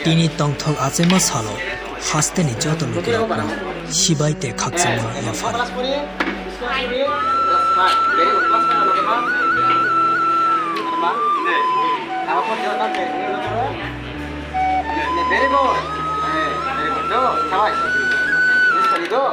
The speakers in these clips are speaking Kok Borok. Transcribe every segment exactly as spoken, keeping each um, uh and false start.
Tini tongthok achaima salo hasteni joto lukurokno sibai tei khakchangma yaphar. Very good. Hey, very good. Do, shabash. This one, do.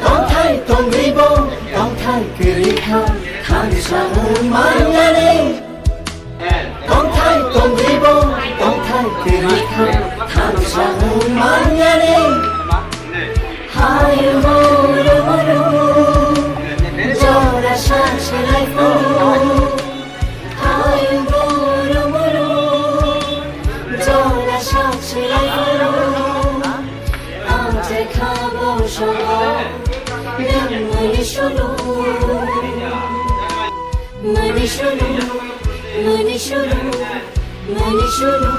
Tongthai tongribo, tongthai kwrwi kha, thansa wng manyani. Tongthai tongribo, tongthai kwrwi kha, thansa wng manyani. Hayung boro boro, jora sak se lai phuru. Hayung boro boro, jora sak se lai phuru. Ang je khabo songo, nang mani sulu. Mani sulu, mani sulu, mani sulu.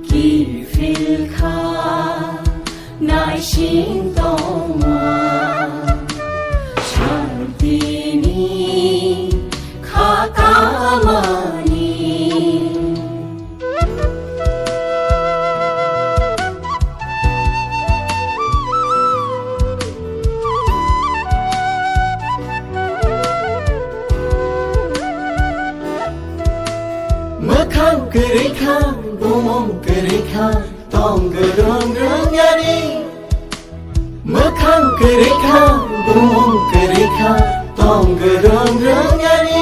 Kiphil kha naising tongma, santini kha kamani. Mwkhang kwrwi kha, bumung kwrwi kha, tong gwrwng rwngyani. Mwkhang kwrwi kha, bumung kwrwi kha, tong gwrwng rwngyani.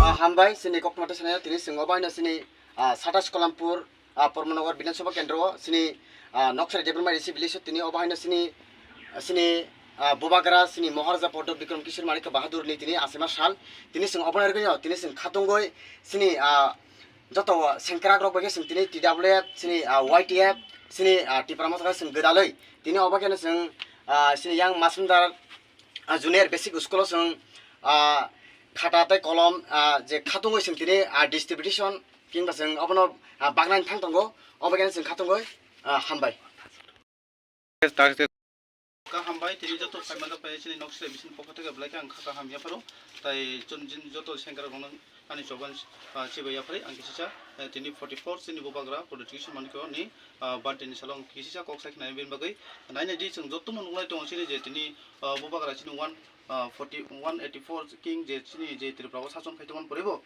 Ah, hambai, chini kokmata sanaya tini chwng obo haino chini, ah, Satas Kolampur, ah, Pormanagar Bidhan Sabha Kendro o chini, ah, Noksari Debbarma A D C village o tini obo haino chini, chini, ah, Bubagra, chini Maharaja Paddo Bikram Kishore Manikya Bahadur ni tini achaima sal. Tini chwng obo nai rwgwi no, tini chwng khatungwi chini, ah, joto sengkrak rok bai khe chwng tini T W F, chini, ah, Y T F, chini, ah, Tipra Motha khe chwng gwdalwi. Tini obo khe no chwng, ah, chini yang Masumdar, ah, Junior Basic School o chwng, ah, khata tei kolom, ah, je khatungwi chwng tini, ah, distribution Kingba chwng obono, ah, bagnani thang tongo, obo khe chwng khatungwi, ah, hambai. Ka hambai, tini joto phaimani pai chini nok sle bising pokha theke belai khe ang kha kaham yapharo, tai chun jin joto sengkrak rokno ani choban, ah, chibai yaphari ang kisisa, eh, tini forty four chini Bubagra Product Education Manikya ni, ah, birthday ni salo ang kisisa kok sai khnani bini bagwi. Nainai di chwng joto no nuklai tongo chini je tini, ah, Bubagra chini one, ah, forty, one eighty four king je chini je Tripura o sason khai tongmani pore bo.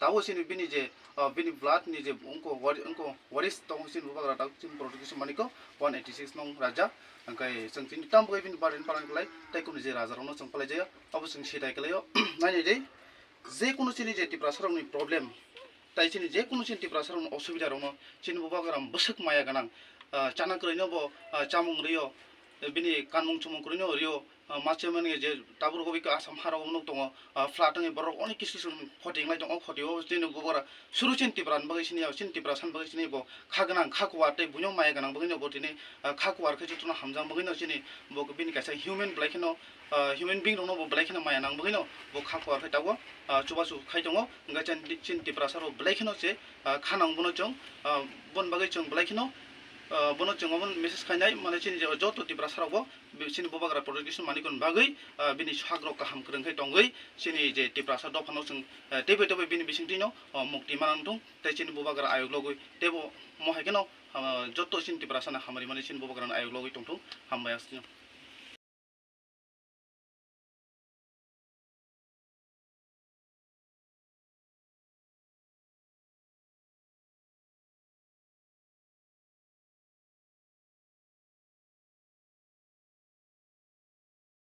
Tabo chini bini je, ah, bini blood ni je wngko wari-, wngko waris tongo chini Bubagra tak chini Product Education Manikya one eighty six nong raja. Hwnkhe chwng chini tamo bai bini birthday ni palan khlai tei kunu je raja rokno chwng palai jaya abo chwng sitai khlaio. Nainai di je kunu chini je Tiprasa rokni problem tai chini je kunu chini Tiprasa rokni osubida rokno chini Bubagra bwswk maya gwnang, ah, chana kwrwino bo, ah, chamung rwio, bini kanmung chumung kwrwino rwio, ah, ma chemani je tabuk rogo bikha Assam ha rogo nuk tongo, ah, flat wngwi borok onek kisu kisu khoti wnglai tongo, o khoti o chini Bubagra suru chini Tipra ni bagwi sini ya, chini Tipra san bagwi sini bo kha gwnang, kha kuwar tei buino maya gwnang bagwi no bo tini, ah, kha kuwar khe jotono hamjak bagwi no chini bo bini kaisa human belai kheno, ah, human being rokno bo belai kheno maya nang bagwi no bo kha kuwar khe tabuk, ah, chubachu khai tongo, hwnkhe chini, chini Tiprasa rok belai kheno se, ah, kha nang bono chwng, ah, boni bagwi chwng belai kheno Ah, bono chwng omo message khainai, mane chini je joto Tiprasa rokbo bi-, chini Bubagra protection manikon bagwi, ah, bini sakrok kaham kwrwng khe tongwi chini je Tiprasa dophano chwng, eh, teibo teibo bini bisingtwino, oh, mukti manang thung tei chini Bubagra ayuk logwi teibo mohai kheno, ah, joto chini Tiprasano hamari mani chini Bubagrano ayuk logwi tongthung. Hambai asino.